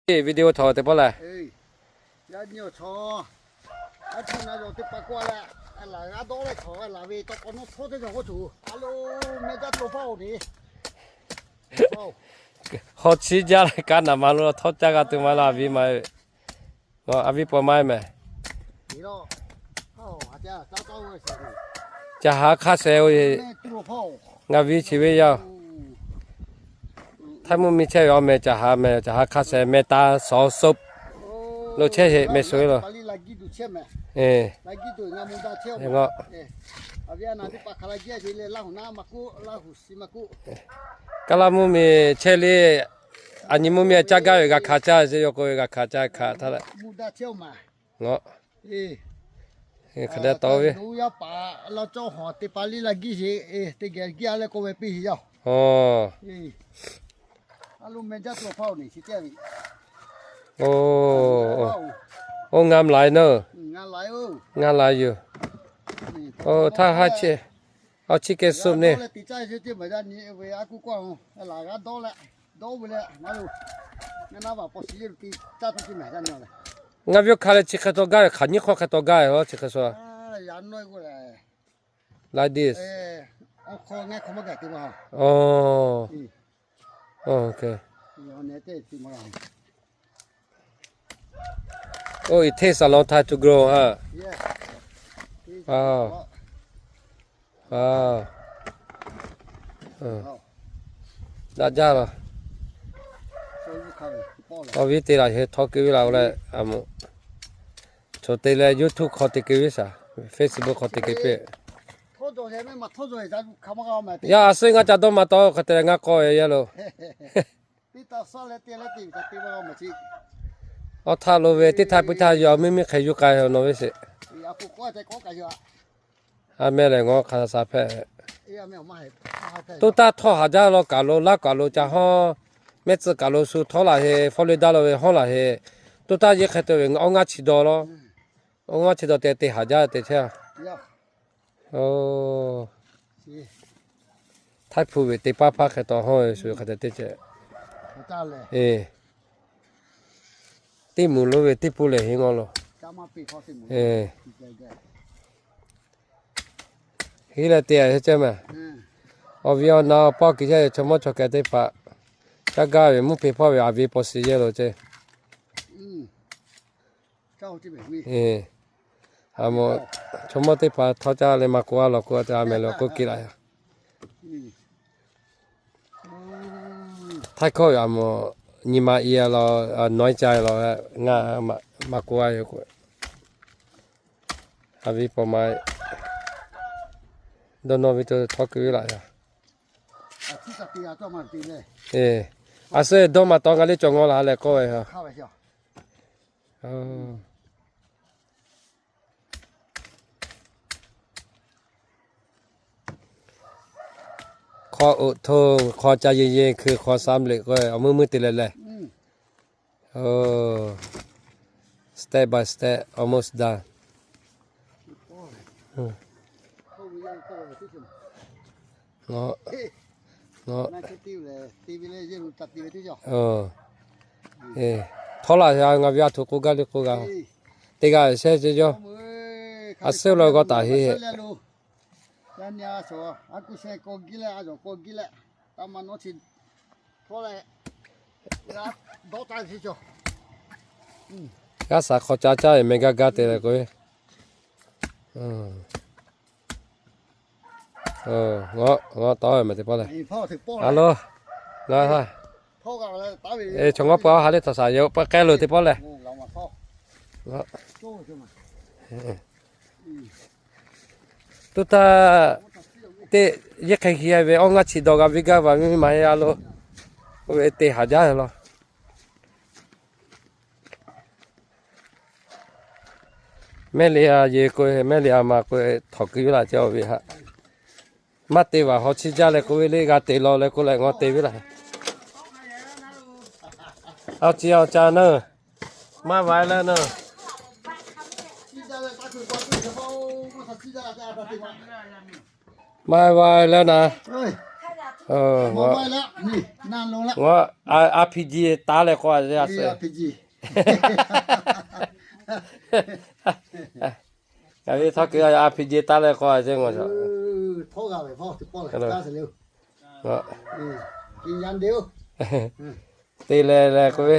Video htawˇ teˇ pawˆ lehˬ, yaˇ nyi awˬ chaw, a chi na yaw teˇ pa k'oˆ a leh, hawˉ chi jaˇ leh kaꞈ naˍ ma lo htawˇ caˇ g'a tuˬ ma la a viˉ ma, a viˉ paw ma mehˬ. Caˬ ha hk'aˇ sheh oˬ, ngaˬ viˉ chi ve yaˇ oˬ. Htaiˇ mvuhˇ miˬ chehˇ ve awˬ mehˬ caˬ ha mehˬ, caˬ ha hk'aˇ sheh mehˬ taˍ shawˍ suhˆ lo chehˇ sheˍ mehˬ suhˍ ve lo. Kaˇ laˇ mvuhˇ miˬ chehˇ le, a nyi mvuhˇ miˬ caˇ gaˇ ve g'a hkanˍ caˇ, yawˇ k'oˆ ve g'a hkanˍ caˇ hkanˍ htaˇ leh, hk'aˬ hk'e tawˇ ve, oˇ ngaˇ mlaˍ naˇ, ngaˇ la yoˬ. Oˇ htaˇ ha chi, awˬ chi keh suhˆ neˇ. Ngaˇ viˉ awˬ hk'aˇ leh chi hk'e taw gaˇ ve, hk'aˬ nyiˇ hk'awˇ hk'e taw gaˇ ve law chi hk'e sho. Like this. Oh, it takes a long time to grow, huh? Daꞈ jaˇ la. Awˬ viˉ te laˬ heh htawˇ keu ve laˬ o leh, a moˍ, chaw te leh YouTube hk'aw te keu ve shaˍ, Facebook hk'aw te keu piˇ. Yaˇ a suhˉ ngaˇ ca dawˇ ma taw hk'e te leh ngaˇ k'aw ve yaˇ lo. Awˬ htaꞈ lo ve teˇ htaˇ puiˉ htaˇ yaw miˇ miˇ hk'e yuˬ k'ai nawˬ ve sheˍ. A meh lehˬ ngawˬ hk'aˬ shaˍ hpehꞈ. Toˇ taˇ htawˇ haˍ jaˇ law kaˬ lo laˇ kaˬ lo ca hawˉ, mehˆ tcuh kaˬ lo shu htawˇ laˬ heˆ, fawˉ le daˇ lo ve hawˉ laˬ heˆ. Toˇ taˇ yeˇ hk'e te ve awˇ ngaˇ chi dawˬ law. Awˇ ngaˇ chi dawˬ te te haˍ jaˇ te chehˇ a. Htaiˇ hpu ve teˇ paˇ hpaˇ hk'e taw hawˉ ve shu hk'e te teˇ ceh. Teˇ moˍ lo ve teˇ pun lehˬ heˆ ngaw lo. Heˆ leh te a heˆ ceh mehˬ. Awˬ viˉ awˬ na awˬ paˇ kiˬ chehˇ ve chaw mawˇ chaw keh teˇ hpaˍ, caˇ gaˇ ve mvuhˇ hpe hpawˇ ve a viˉ paw shiˍ yehˇ lo ceh. A moˍ, chaw mawˇ teˇ hpaˍ htawˇ caˇ leh maˇ k'oˆ a law k'oˆ a te a meh lo k'oˆ kiˬ laꞈ yaˇ. Htaiˇ hkawˇ ve a moˍ, nyi ma i a law, nawˉ ca law, ngaˬ maˇ k'oˆ a yoˬ k'o. A viˉ paw ma, dawˇ nawˇ ve to htawˇ keu ve laꞈ yaˇ. A suhˉ dawˇ ma taw ngaˬ le cawˬ ngaw la leh k'oˆ ve ha. Hk'aw oꞈ hto, hk'aw ca yeˬ yeˬ hkui hk'aw sam leh k'o, awˬ meuˇ meuˇ te leh leh. Step by step, almost done. Htawˇ laˬ a ngaˬ ve a htoꞈ k'oˆ gaˇ le k'oˆ g'a. Teˇ g'aˇ shehˇ ce yawˇ. A suhˉ lo g'aw taˍ heˆ. G'aˇ shaˍ hk'aw ca caˇ ve meh gaˇ gaˇ te leh k'o, ngaˬ, ngaˬ tawˉ ve meh teˇ pawˆ lehˬ. A lo, ngaˬ ha, chaw ngaw pa ha leh htawꞈ shaˍ yoˬ, pa k'ai lo teˇ pawˆ lehˬ. Tuˇ taˇ, teˇ, yeˇ hk'e hi ve awˇ ngaˇ chi dawˬ g'a ve gaˇ va ve maˇ heˆ a lo. Oˇ ve te haˍ jaˇ law. Mehˆ le a yeˬ k'o, mehˆ le a ma k'o, htawꞈ keu laꞈ ceh awˬ ve haꞈ. Maˇ te vaˬ haw chi jaˇ leh k'oˆ ve le g'a te law leh k'oˆ leh ngaˬ te ve laꞈ. Awˬ ci awˬ ca naˇ, maˇ va leh naˇ, maˇ va leh naˇ. Ngaˬ, ngaˬ R P G taˉ leh k'o a sui. Ngaˬ ve htawˇ kuiˬ R P G taˉ leh k'o a sui ngaˬ. Te leh leh k'oˆ ve,